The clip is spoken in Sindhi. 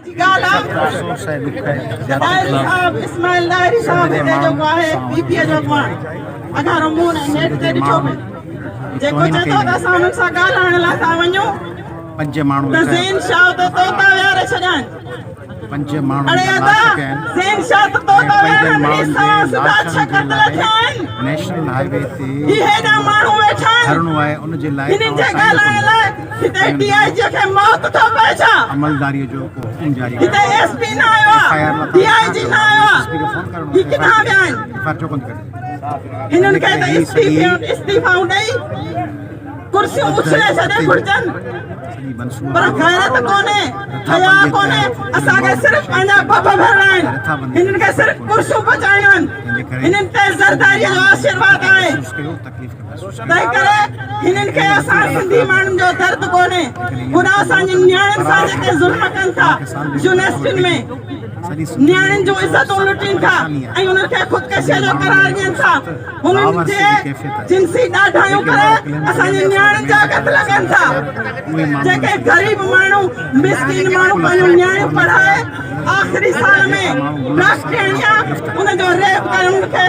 جي ڳالهه آ ڏاهري صاحب اسماعيل ڏاهري صاحب هتي جيڪو آهي پي پي جو اڳواڻ اگهارو مون ۽ نيٽ تي ڏٺو پئي جيڪو چئي ٿو ته اسان انهن سان ڳالهائڻ لاء ٿا وڃون پنج ماڻهو ته زين شاهه ته توتا ويهاري ڇڏيا آهن. پنج ماڻهن اڙي جا ادا لاش پيا آهن زين شاهه ته ۽ توتا پنجن ويهارڻ ماڻهن سوا جي سڌا لاشن ڇهه جي قتل لاء ٿيا آهن. نيشنل هاء وي تي هي هيڏا ماڻهو ويٺا آهن. ڌرڻو آهي ان جي لاء هنن جي توهان سائين ڳالهائڻ لاء هتي ڊي I جي کي موت ٿو پئي ڇا؟ عملداري جو ڪو حڪم جاري هتي ايس پي نه آيو ايف I R آ، ڊي I جي نه آيو آ، هي ڪٿان ويا آهن؟ ايف I R ڇو ڪونه ٿي ڪڍي؟ هنن کي ته استعيفائون ڏئي ڪرسيون اڇلي ڇڏي گهرجن پر غيرت ڪونهي، حياء ڪونهي، اسان کي صرف پنهنجا ڀڀ ڀرڻا آهن، هنن کي صرف ڪرسيون بچائڻيون آهن، هنن تي زرداري جو آشيرواد آهي. تنهن ڪري هنن کي اسان سنڌي ماڻهن جو درد ڪونهي. هن اسان جي نياڻين سان جيڪي ظلم ڪن ٿا يونيورسٽين ۾ نياڻين جون عزتون لٽين ٿا ۽ انهن کي خودڪشيء جو قرار ڏين ٿا. هنن جي جنسي ڏاڍايون ڪري اسان جي نياڻين جا قتل ڪن ٿا. جيڪي غريب ماڻهو مسڪين ماڻهو پنهنجون نياڻيون پڙهائي آخري سال ۾ ڊاڪٽرياڻي ان جو ريپ ڪري انهن کي.